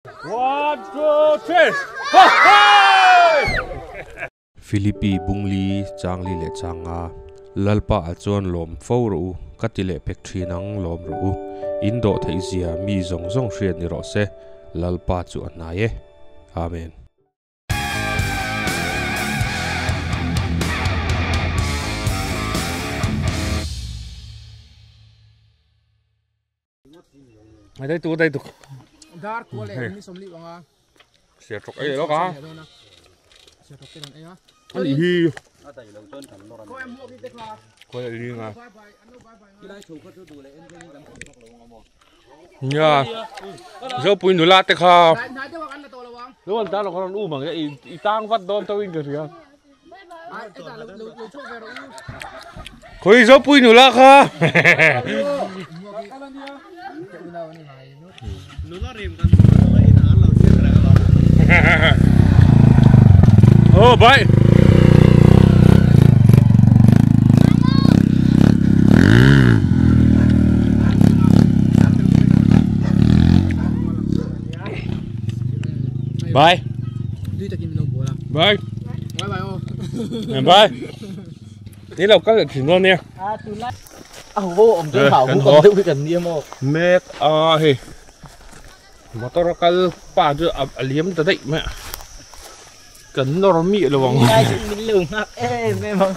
One, two, three. Ho hoi! Philippi Bungli, Changli leh Changa, Lalpa ah chuan lawm fo rawh u, ka ti leh pek thin ang, lawm rawh u. In dawh theih zia mi zawng zawng hriat ni rawh se, Lalpa chu a hnai e. Amen. Dai tu dai tu. Dar kua leh mi sawmli wanga. Sia thok ei lo ka. Sia thok te kan ei a. Ani hi. A dai lo chuan kan lawr a ni. Khawi a ling a. Khilai chho kha chu duh leh en zawngin kan thawm vak lo ang a maw. Nia. Zopui nula te kha. Hnai deuh ah kan la tawh lo ang. Lo an tan lo kha rawn um ang e i tang vat dawn tho in ka hria. Khawi Zopui nula kha. Nula rem kan tum lo a inah an lo thlir reng alawm. Oh bye. Bye. Bye. Bye. Ni lo kal leh thin dawn nia. A hu awm chuan hau hu awm deuh hi kan nia maw. Mek a hei motor a kal pa chu a liam ta daih mai a. Kan nawr miah lo ang. Ngai chu min lo nghak em em ang.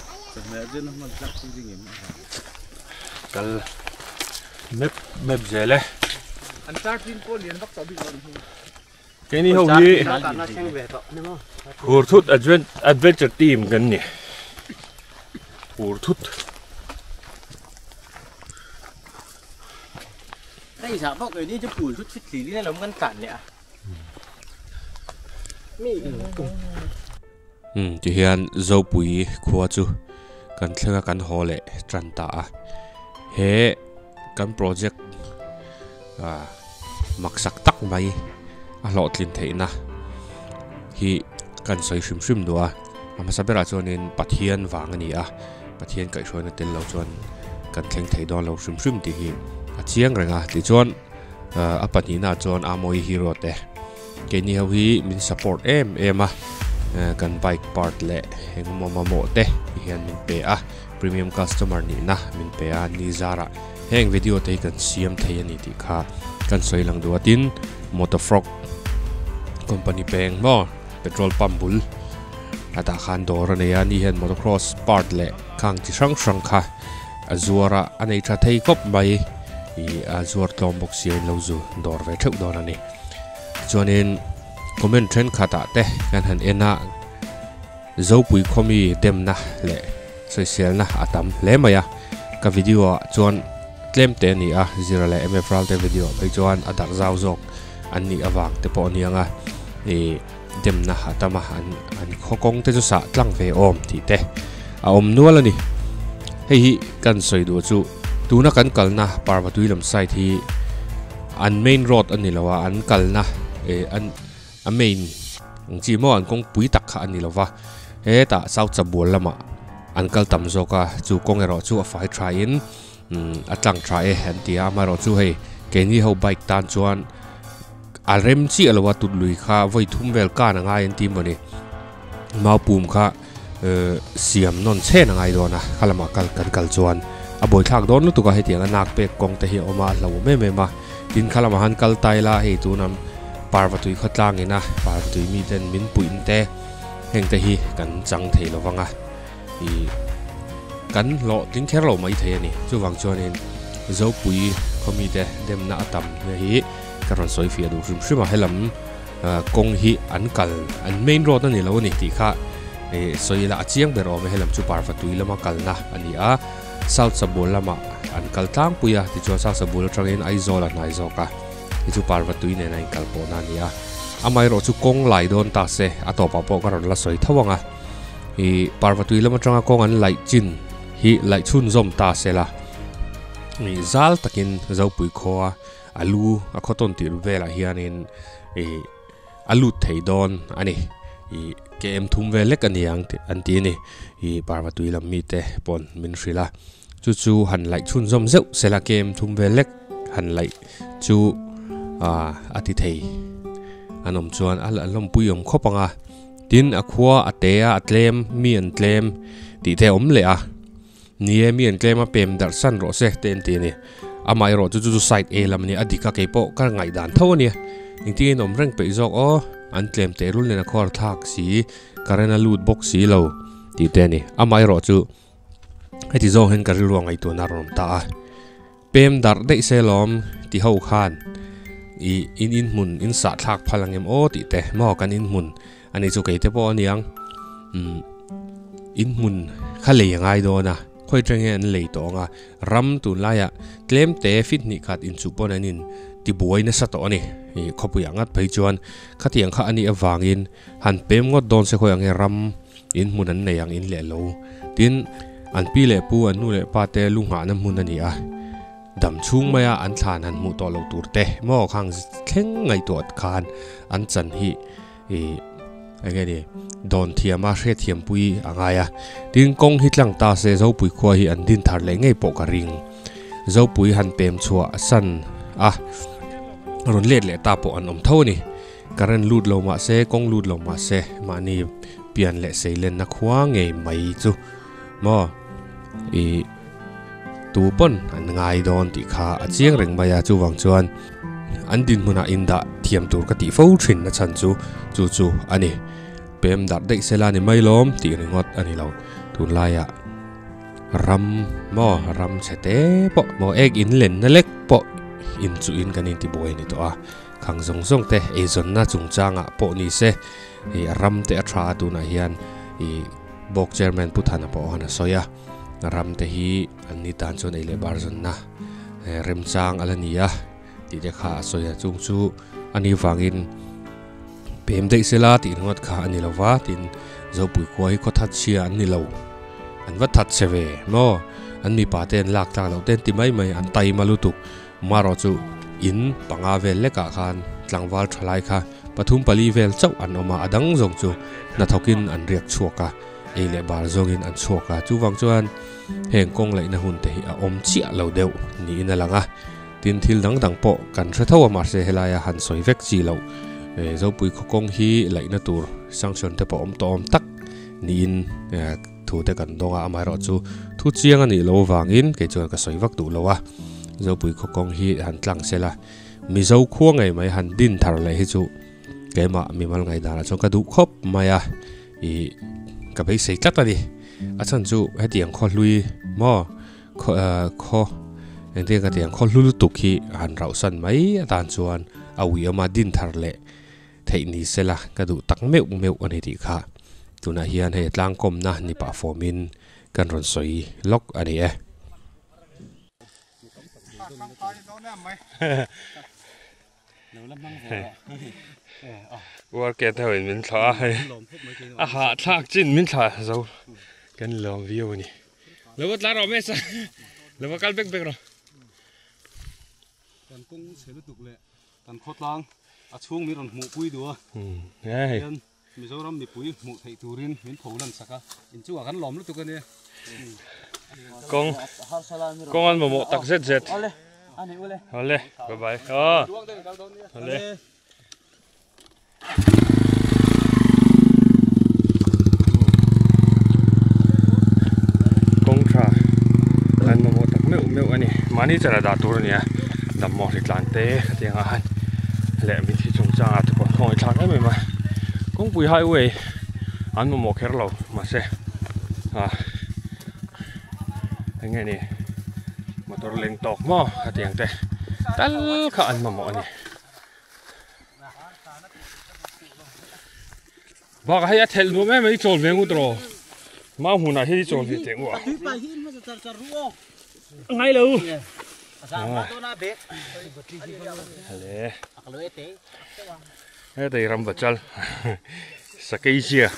Kal map map zel e. An tar tin pawh lian vak tawh bik lo ni hi. Keini ho hi Hurthut Adventure Team kan ni. Hurthut. Hei zah bawk ei ni chu phul thut thut thli lin alawm kan tlan leh a. Umm tihian Zopui khua chu kan thlenga kan haw leh tan ta a. He kan project ah maksak tak mai a hlawhtlin theihna hi kan sawi hrim hrim duh a. A hmasa berah chuanin Pathian vang a ni a, Pathian kaihhruaina tel lo chuan kan thleng thei dawn lo hrim hrim tih hi a chiang reng a. Tichuan a pahnihnaah chuan Amawi hero te. Keini ho hi min support em em a, kan bike part leh engemaw mamawh te hian min pe a, premium customer nihna min pe a, ni zarah heng video te hi kan siam thei a ni tih kha kan sawi lang duh a, tin Motofrog company peng maw petrol pump bul a tah khan dawr a nei a, ni hian motocross part leh khang chi hrang hrang kha a zuar a, a nei tha thei khawp mai ih a zuar tlawm bawk sia in lo zu dawr ve theuh dawn a ni. Chuanin comment thenkhatah te kan han en a, Zopui khawmi demna leh sawiselna a tam hle mai a, ka video ah chuan tlem te a ni a, Zira leh MF Ralte video ah phei chuan a darh zau zawk an nih avang te pawh a ni ang a, ih demna a tam a, an an khaw kawng te chu sah tlang ve awm tih te a awm nual a ni. Hei hi kan sawi duh chu tuna kan kalna Parvatui lam side hi An main road a ni lo a, an kalna eh an a main ang chi maw an kawngpui tak kha a ni lo va, hetah South Chabual lamah an kal tam zawk a, chu kawng erawh chu a fai tha in umm a tlang tha e an ti a, amaherawh chu hei keini ho bike tan chuan a rem chiah lo a tut lui kha vawi thum vel kan a ngai an ti mawni, mau pum kha eh siam nawn chhen a ngai dawn a, kha lamah kal kan kal chuan a buaithlak dawn lutuk a hetiang a nak pek kawng te hi a awm a a hlauhawm em em a tin kha lamah han kal ta ila hei tuna parvatui khawtlang ina parvatui miten min puih te heng te hi kan chang thei lo vang a ih kan hlawh tling kher lo mai thei a ni chuvang chuanin Zopui khaw mite demna a tam na hi ka rawn sawi fiah duh hrim hrim a helam. Kawng hi an kal an main road a ni lo a ni tih kha ih sawi ila a chiang ber awm e helam chu parva tui lama kalna a ni a south sabul lamah an kal tlangpui a tichuan south sabul atangin Aizawl a hnai zawk a hi chu parva tui nen a inkal pawhna a ni a amaherawh chu kawng lai dawn ta se a tawpah pawh ka rawn la sawi tho ang a ih parva tui lam atanga kawng an laih chin hi laih chhunzawm ta se la ih zal takin Zopui khua A lu a khaw tawn tir velah hianin ih a lut thei dawn a ni ih kem thum vel lek a ni ang tih an ti a ni ih parva tui lam mite pawn min hrilh a chu chu han laih chhunzawm zeuh sela kem thum vel lek han laih chu ah a ti thei. an awm chuan a lawmpui awm khawp ang a tin a khua a te a a tlem mi an tlem tih te a awm leh a ni e mi an tlem a pem darh san rawh se te an ti a ni amaherawh chu chu chu side A lam a nia a dik a keipawh ka ngaihdan tho a nia engtin nge an awm reng peih zawk aw an tlem tehlul nen a khuar thlak si current a lut bawk si lo tih te a ni amaherawh chu heti zawng hian ka rilru a ngaihtuahna a rawn awm ta a. Pem darh daih se lawm ti ho khan ih in inhmun in sah thlak phal ang em aw tih te maw kan inhmun a ni chu kei te pawh a niang umm inhmun kha lei a ngai dawn a khawi atang hian an lei tawh ang a ram tunlaiah tlem te fit hnih khat inchuh pawn an in tibuai nasa tawh a ni ih khawpuiah ngat phei chuan khatiang kha a nih avangin han pem ngawt dawn se khawi ang nge ram In hmun an nei ang in leh lo. Tin, an pi leh pu, an nu leh pa te lu nghahna hmun a ni a. Dam chhung maia an thlan han hmuh tawh loh tur te maw khang thleng ngaihtuah khan an chan hi ih eng nge ni dawn thiama hriatthiampui a ngai a. Tin, kawng hi tlang ta se Zopui khua hi an din thar leh ngei pawh ka ring. Zopui han pem chhuah san a rawn let leh ta pawh an awm tho a ni. Current lut lo mah se, kawng lut lo mah se, mahni pian leh seilenna khua ngei mai chu maw ih tu pawn an ngai dawn tih kha a chiang reng mai a, chuvang chuan an dinhmunah indah thiam tur ka tih fo thin na chhan chu chu chu a ni. Pem darh daih sela ni mai lawm tih ringawt a ni lo tunlaiah ram maw ram chhe te pawh maw ek in lenna lek pawh inchuhin kan intibuai a ni tawh a. Khang zawng zawng te eizawnna chungchangah pawh ni se ih a ram te a tha a tunah hian ih Bawk Chairman Pu Thana pawh han a sawi a ram te hi an ni tan chuan ei leh bar zawnna remchang a la ni a tih te kha a sawi a chung chu a ni vangin pem daih sela tih ringawt kha a ni lo va tin Zopui khua hi khaw that chhia an ni lo an va that chhe ve maw an mipa te an lak tlak loh te an ti mai mai an taima lutuk. Marawh chu in panga vel lekah khan tlangval tha lai kha pathum pali vel chauh an awm a, a dang zawng chu hnathawkin an riak chhuak a, ei leh bar zawngin an chhuak a, chuvang chuan heng kawng laihna hun te hi a awm chiah lo deuh niin a lang a, tin thil dang dang pawh kan hre tho a mahse helaia han sawi vek chi loh Zopui khaw kawng hi laihna tur sanction te pawh awm tawh awm tak niin Thu te kan dawng a, amaherawhchu thu chiang a nih loh avangin kei chuan ka sawi vak duh lo a. Zopui khaw kawng hi han tlang sel a, Mizo khua ngei mai han din thar leh hi chu keimah mimal ngaihdanah chuan ka duh khawp mai a, ih ka beisei tlat a ni. A chhan chu hetiang khaw hlui maw khaw khaw engtin ka tih ang khaw hlu lutuk hi han rauhsan mai atan chuan a uiawm a din thar leh. Theih ni sela ka duh tak meuh meuh a ni tih kha tunah hian hei tlangkawmna ni pah fawmin kan rawn sawi lawk a ni e. Worker te hoin min thlah a hei a hahthlak chin min thlah zo kan lawm viau a ni. Lo va tla rawh mesa lo va kal bek bek rawh. Kan kawng chhe lutuk leh Kan khawtlang a chhung min rawn hmuhpui duh a, hian Mizoram mipui hmuh theih turin min pho lan sak a, inchungah kan lawm lutuk a nia. Kawng kawng an mamawh tak zet zet. Awle bye bye. Awle. Kawng tha an mamawh tak meuh meuh a ni mahni chana dah tur a ni a dammaw hri tlan te khatiang ah khan leh mitthi chungchang ah te pawh khawngaih thlak em em a kawngpui highway an mamawh kher lo mahse ah eng nge ni motor leng tawk maw khatiang te tal kha an mamawh a ni. Bak hei a thelh nuam em mai chawl ve ngut rawh mau hmunah hian i chawl ve teh ngawh ngai lo le hetei ram bachal sakei zia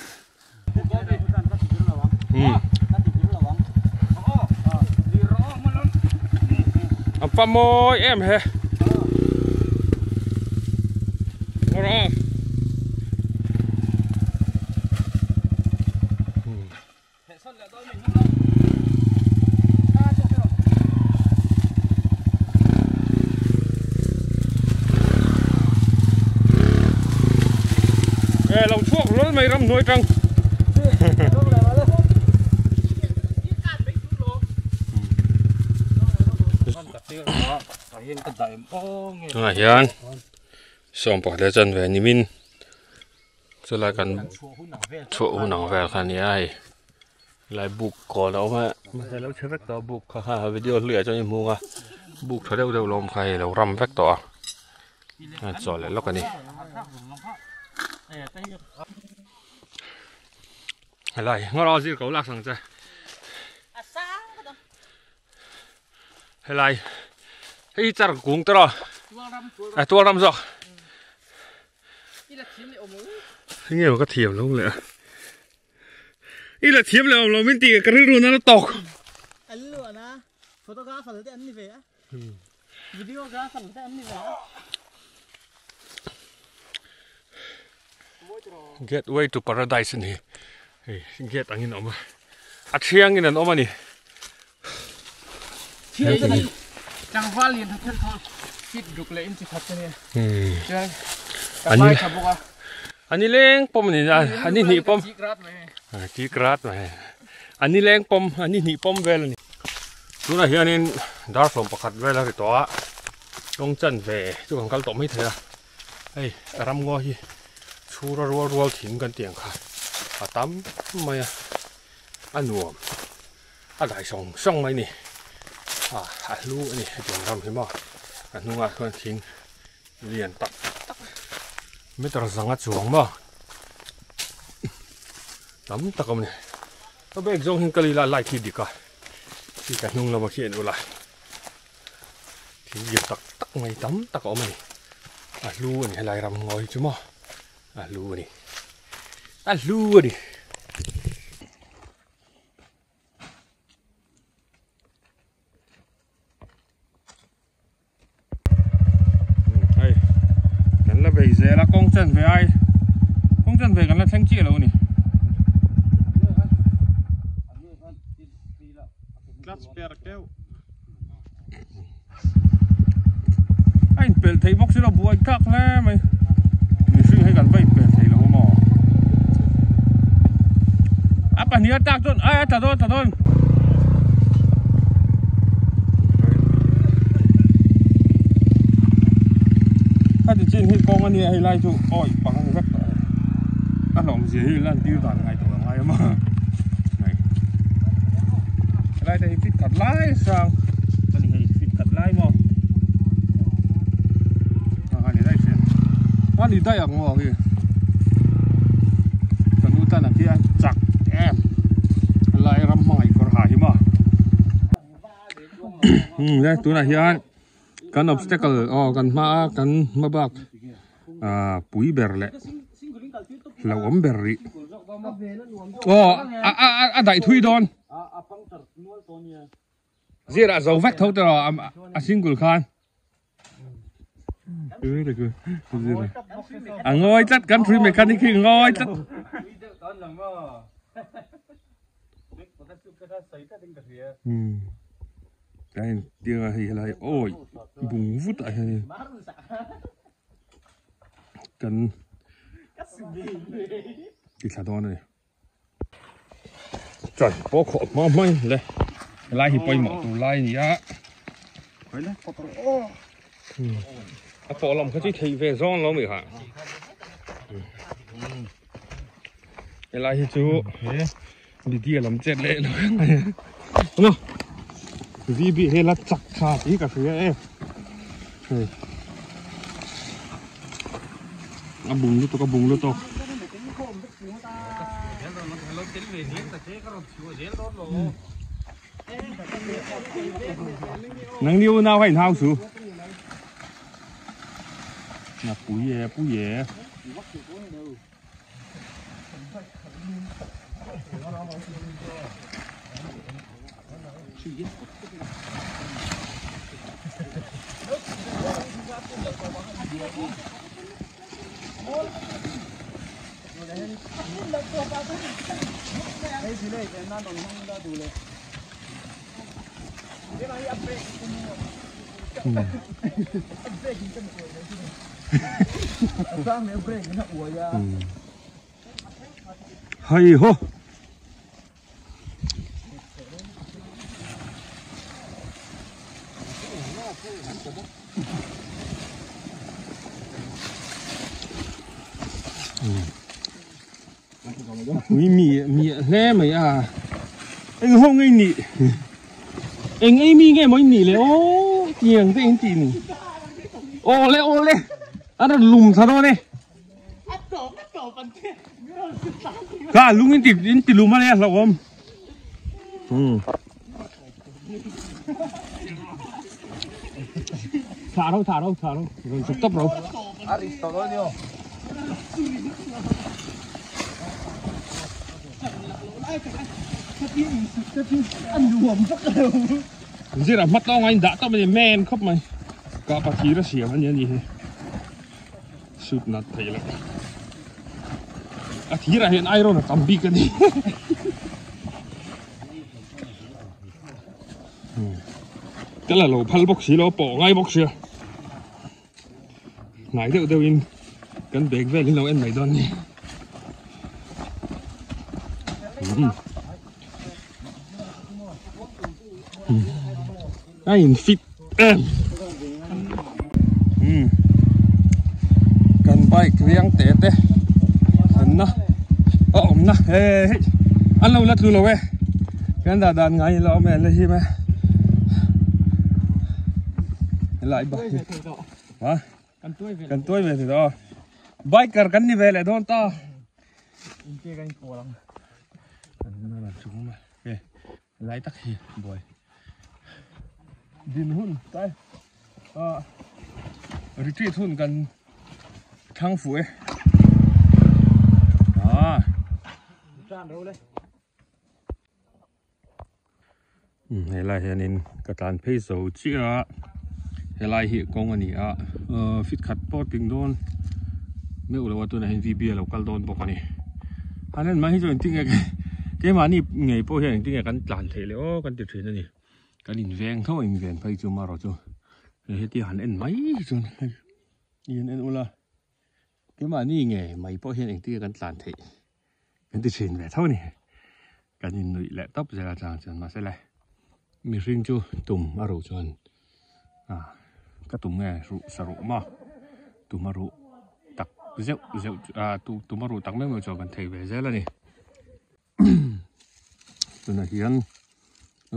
A pa mawi em he. Ngawr a. Lo chhuak lol mai ram hnuai tang. Tunah hian sawm pakhat leh chanve nimin chulai kan chhuah hun ang vel kha a ni a hei helai buk kawn a awm a mahse lo chhe vek tawh a buk kha kha video hluiah chuan i hmung a buk tha deuh deuh lo awm kha hei lo ram vek tawh a a chaw leh lawk a ni. Helai ngawr a zir ko lak sang che. Helai hei char kung te rawh a tual ram zawk nge ka thiam lo le i la thiam le awm lo min ti ka rilru na tawk an luah na photographer te an ni ve a videographer te an ni ve a. Gateway to paradise a ni hei gate angin a awm a a thiangin an awm a ni. Tlangval lian tha thel thawl fit ruk leh inchi khat te nia chuan ka hmai tha bawk a. A ni leng pawm a ni a ni hnih pawm chik rat mai a ni leng pawm a ni hnih pawm vel a ni. Tunah hianin darthlawn pakhat vel a ri tawh a kawng chanve chu kan kal tawh maithei a. Hei ramngaw hi chhura rual rual thing kan tih ang kha a tam mai a a nuam a dai sawng sawng mai a ni ah a hlu a ni hetiang ram hi maw a hnungah chuan thing lian tak tak meter zanga chuang maw tam tak a awm a ni ka bag zawng hian ka lei la light hi dik a khi ka hnung lamah khi en ula. Thil lian tak tak mai tam tak a awm a ni a hlu a ni helai ram ngawi chu maw a hlu a ni a hlu a ni. Hei kan la bei zel a kawng chanve ai kawng chanve kan la thleng chiah lo a ni. Clutch per keuh. A inpelh theih bawk silo buai tak hle mai mihring hi kan va inpelh thei lo maw a pahnih atak chuan ai a tla dawn a tla dawn. Khati chin hi kawng a nia hei lai chu awi pang ani vek tawh a ni a hlawm zia hi lan tir dan ngai tawh a ngai a maw hei helai te hi fit khat lai sang a ni hei fit khat lai maw a ni daih hriat a ni daih ang maw khi ka nu tan ang khi a chak em helai ram hmangaih kawr ha hi maw. Le tunah hian kan obstacle aw kan hma a kan hma bak ah pui ber leh hlauhawm ber rih aw a a a daih thui dawn zirah zo vek tho tawh a single khan. A ngawi tlat kan thui mechanic hi ngawi tlat. Cái tiếng hi lai ôi bùng vút lại hay cần thì thả đo này chuẩn bó khổ mà mày le lai hi poi mỏ tù lai nhỉ á a pawh lam kha chu thei ve zawng lo mai ha helai hi chu media lam chet leh lo no VB he la chak tha tih ka hria e hei a bung lutuk a bung lutuk Nang ni unau kha in hau su. Na pui e pui e. Hei ho. Ui mi mi hle mai a. Eng ho ngei ni. Eng ei mi nge moi ni le o tiang te in ti ni. Ole ole. An rawn lum thla dawn e. Ka lung in ti in ti lum a nia hlauhawm. Um. Thả đâu thả đâu thả đâu. Rồi chụp tấp đâu. Zira hma tawng a in dah tawp a ni men khawp mai kah pathir a siam a ni a ni hi suit nat theih loh a thirah hian iron a tam bik a ni ka la lo phal bawk si lo pawh ngai bawk sia hnai deuh deuh in kan bag vel in lo en mai dawn ni a in fit em kan bike riang te te thlenna a awmna he hei an lo la tlu lo e kan dah dan ngai lo awm e an la him e helai bike ha kan tuai ve thei tawh biker kan ni ve leh dawn ta lai tak hi buai din hun tai ah retreat hun kan thlang fuh e ah helai hianin ka tlan phei zo chiah a helai hi kawng a ni a fit khat pawh a tling dawn meuh lo a tunah hian V B a lo kal dawn bawk a ni han en mai hi chu engtin nge keimahni ngei pawh hian engtin nge kan tlan theih leh aw kan ti thin a ni kan inveng tho a inven phei chu marawh chu hetia han en mai hi chuan hei in en ula keimahni ngei mai pawh hian engtin nge kan tlan theih kan ti thin ve tho a ni kan innuih leh tawp zel atang chuan mahse le mihring chu tum a ruh chuan ah ka tum nge ruh sa ruh maw tum a ruh tak zeuh zeuh ah tum a ruh tak meuh meuh chuan kan thei ve zel a ni tunah hian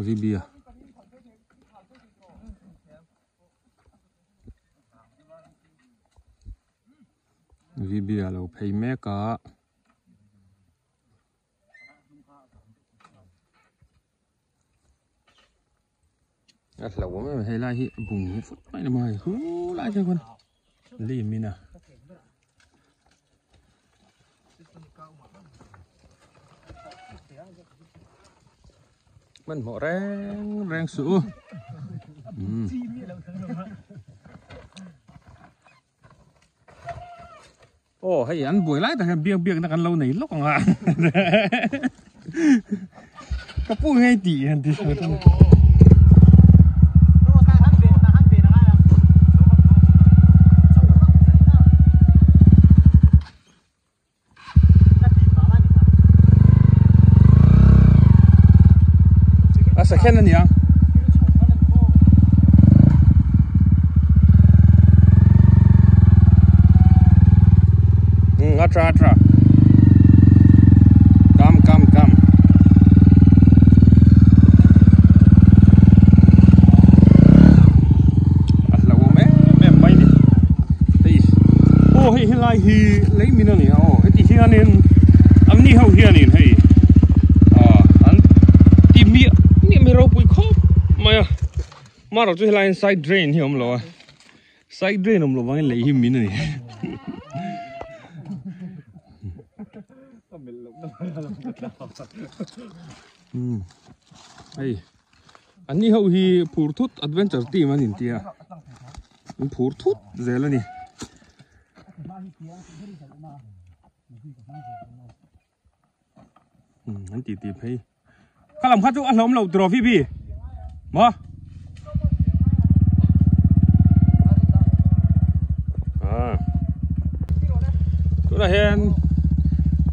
vibia. Vibia lo phei mek a. A hlauh awm em hei lai hi bung fut mai ni mai hu lai te khawn lim in a. Hmanhmawh reng reng suh u. Aw hei an buai lai tak hian biak biak na kan lo nei lawk ang a ka pu ngei tih han ti sawi tan a second a ni ang a tha a tha come come come a hlauhawm em em mai ni hei aw hei helai hi lei min a ni a aw heti hianin an ni ho hianin hei ah an ti miah miah mai ropui khawp mai a marawh chu helaiin side drain hi a awm lo a side drain awm loh vangin lei hi min a ni hei an ni ho hi phur thut adventure team an intia an phur thut zel a ni. An ti ti phei kha lam kha chu a hlawm lo tiraw Phoebe maw ah tunah hian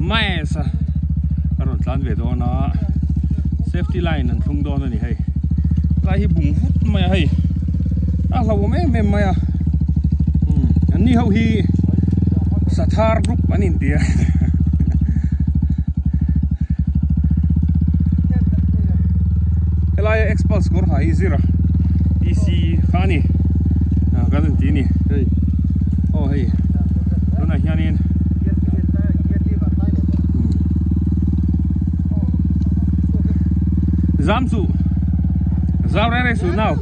maze a. Rawn tlan ve dawn a safety line an thlung dawn a ni hei tlai hi bung vut mai a hei a hlauhawm em em mai a an ni ho hi sathar group an inti a helai a expulse kawr ha hi zir a ec kha a ni kan inti a ni hei aw hei tunah hianin Zam chu zam re re su nau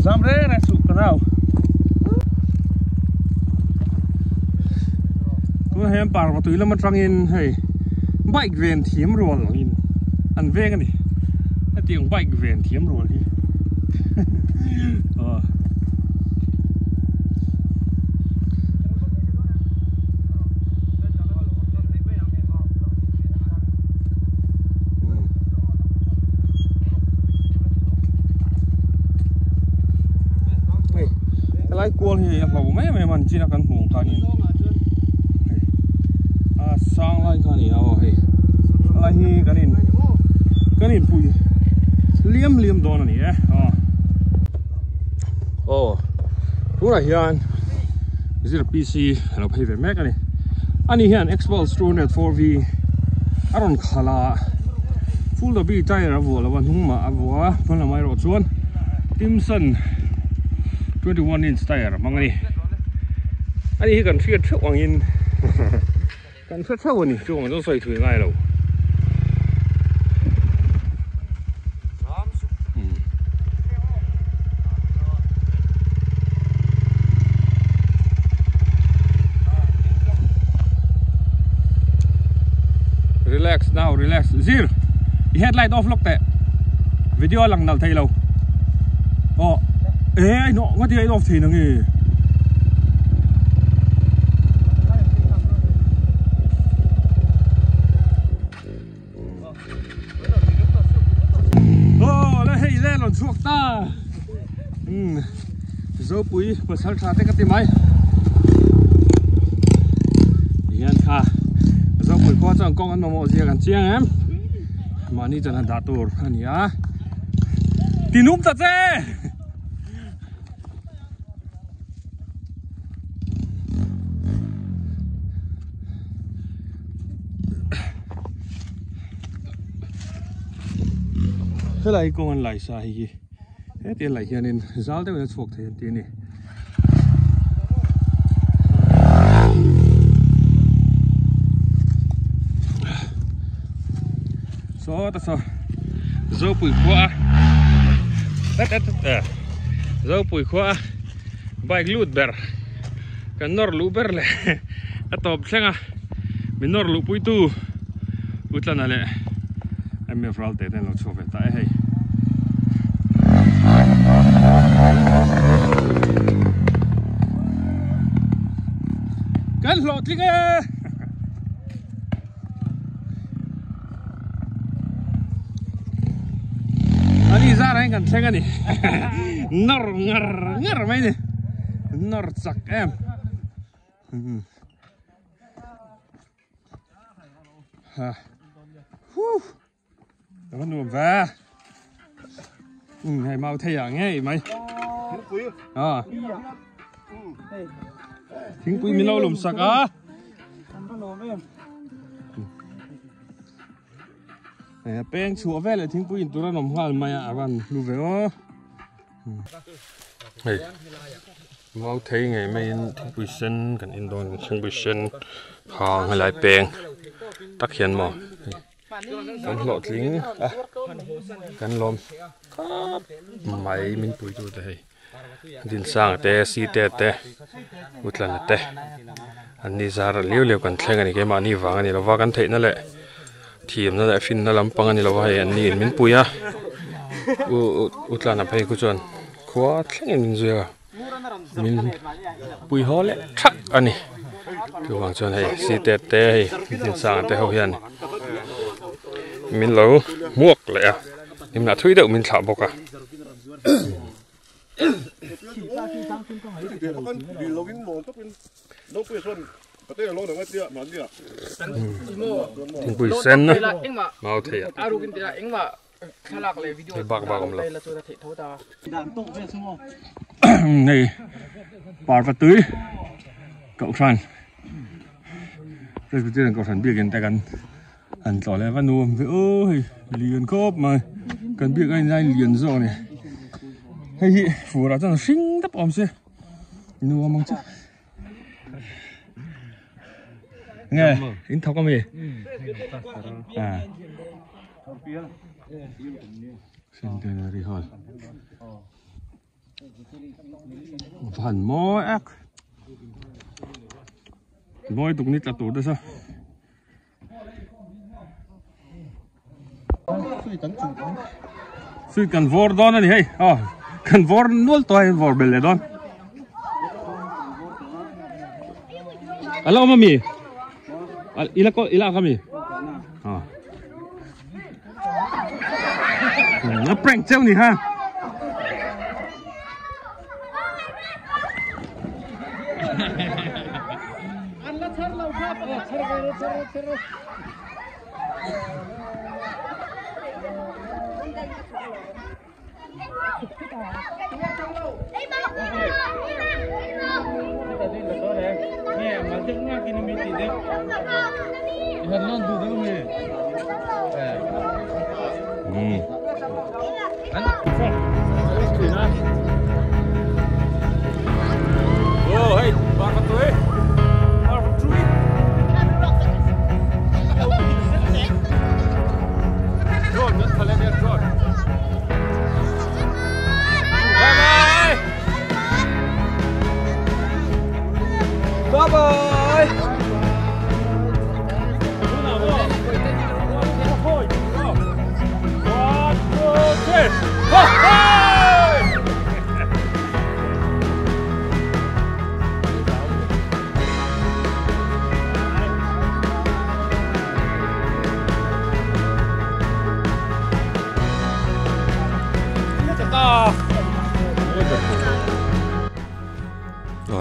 zam re re su ka nau tuna hian parva tui lam atangin hei bike ven thiam rual angin an veng a ni hetiang bike ven thiam rual hi aw. Hei helai kual hi a hlo mai mai a man chin a kan hmuh ang khanin hei a sang lai kha a ni a aw hei helai hi kan in kan inpui liam liam dawn a ni e aw. Aw tunah hian zir PC a lo phei ve mek a ni ani hian Xpulse 204V a rawn khalh a full w tyre a vuah lo a hnung mah a vuah a hma lamah erawh chuan Timson 21 inch tyre a hmang a ni ani hi kan hriat theuh angin Kan hre theuh a ni, chu ang chu sawi thui ngai lo. Relax now, relax. Zir, i headlight off lawk teh. Video a lang nalh thei lo. Aw, eh ai hnawh ngawt hi a in off thei na nge. Aw le hei le rawn chhuak ta. Um Zopui pasal tha te ka ti mai. Hian kha Zopui khua chuan kawng an mamawh zia kan chiang em. Mahni chuan han dah tur a ni a. Tinum ta che! Helai kawng an lai sa hi heti an laih hianin zal deuhin a chhuak thei an ti a ni. Saw ta saw Zopui khua a Zopui khua a bike lut ber kan nawr luh ber leh a tawp thleng a min nawr luh pui tu Utlana leh MF Ralte te an lo chhuak ve ta e hei. Kan hlawhtling e! Ani zar ah hian kan thleng a ni nawr ngar ngar mai a ni nawr chak em ha huh a nuam ve hei mau thei ah ngei mai a thingpui min lo lum sak a. Peng chhuah vel leh thingpui in tur an awm nghal mai a a van hlu ve aw. Hei mau thei ngei maiin thingpui sen kan en dawn thingpui sen hang helai peng tak hian maw kan hlawhtling a kan lawm khawp mai min puitu te hei. Dinsang te Site te Utlana te an ni zar liau liau kan thleng a ni keimahni vang a ni lova kan theihna leh thimna leh finna lampang a ni lova hei an ni in min pui a u Utlana phei khu chuan khua thlengin min zui a min pui haw leh thak a ni chuvang chuan hei Site te hei Dinsang te ho hian min lo hmuak leh a hlimna thui deuh min thlah bawk a. Thingpui sen na mau thei a hei bak bak awm lo hei parva tui kohhran Presbyterian kohhran biakin te kan han tlawh leh va nuam ve aw hei lian khawp mai kan biak a inlai lian zawk a ni hei hi fur ah chuan hring dap awm se nuam ang chu. Nge in thawk ami? À. Centenary Hall. Van mawi ak. Mawi tuk ni tla tur te sa. Sui kan vor dawn ani hei. Oh, kan vor nual tawh hei vor bel leh dawn. Ala awm ami? Ila ko ila ak ami? Ah. A prank cheu ni ha.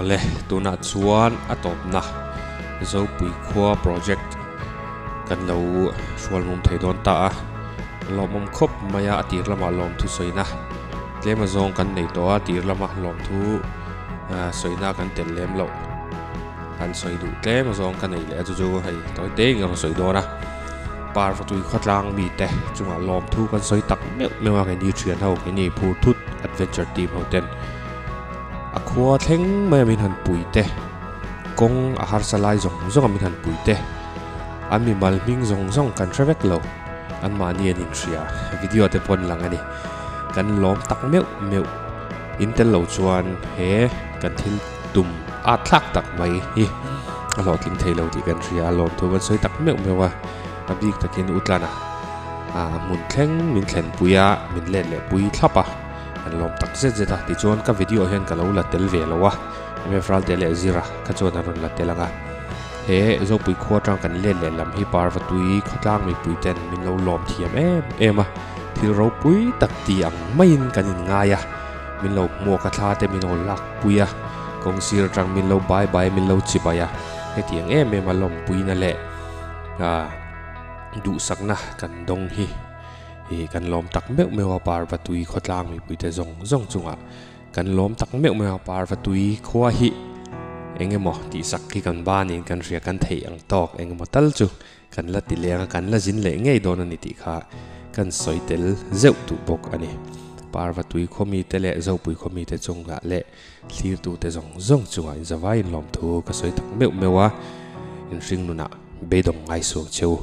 Awle tunah chuan a tawpna Zopui khua project kan lo hrual mum thei dawn ta a lawmawm khawp mai a a tir lamah lawmthu sawina tlem azawng kan nei tawh a tir lama lawmthu sawina kan tel lem loh kan sawi duh tlem azawng ka nei leh a chu chu hei tawi te in ka rawn sawi dawn a Parvatui khawtlang mite chungah lawmthu kan sawi tak meuh meuh a keini thian ho keini phur thut adventure team ho ten a khua thleng mai a min han pui te kawng a harsa lai zawng zawng a min han pui te an mimal hming zawng zawng kan hre vek lo an mahni an inhria video te pawh an lang a ni kan lawm tak meuh meuh in tel lo chuan he kan thil tum at thlak tak mai hi a hlawhtling thei lo tih kan hria a lawmthu kan sawi tak meuh meuh a a bik takin Utlana a hmun thleng min thlenpui a min let leh pui thlap a an lawm tak zet zet a tichuan ka video hian ka lo la tel ve lo a MF Ralte leh Zira kha chuan an rawn la tel ang a he Zopui khua atang kan let leh lam hi Parvatui khawtlang mipui ten min lo lawm thiam em em a thil ropui tak ti ang maiin kan inngai a. Min lo hmuak a thla te min lo lak pui a, kawng sir atang min lo bai bai min lo chi bai a, hetiang em em a lawmpuina leh ah duhsakna kan dawng hi ih kan lawm tak meuh meuh a Parvatui khawtlang mipuite zawng zawng chungah kan lawm tak meuh meuh a Parvatui khua hi eng emaw tihsak hi kan banin kan hria kan theih ang tawk eng emaw tal chu Kan la ti leng a, kan la zin leh ngei dawn a ni tih kha kan sawi tel zeuh duh bawk a ni. Parvatui khawmite leh Zopui khawmite chungah leh thlirtute zawng zawng chungah inzavaiin lawmthu ka sawi tak meuh meuh a, inhring nunah beidawng ngaisuang cheu.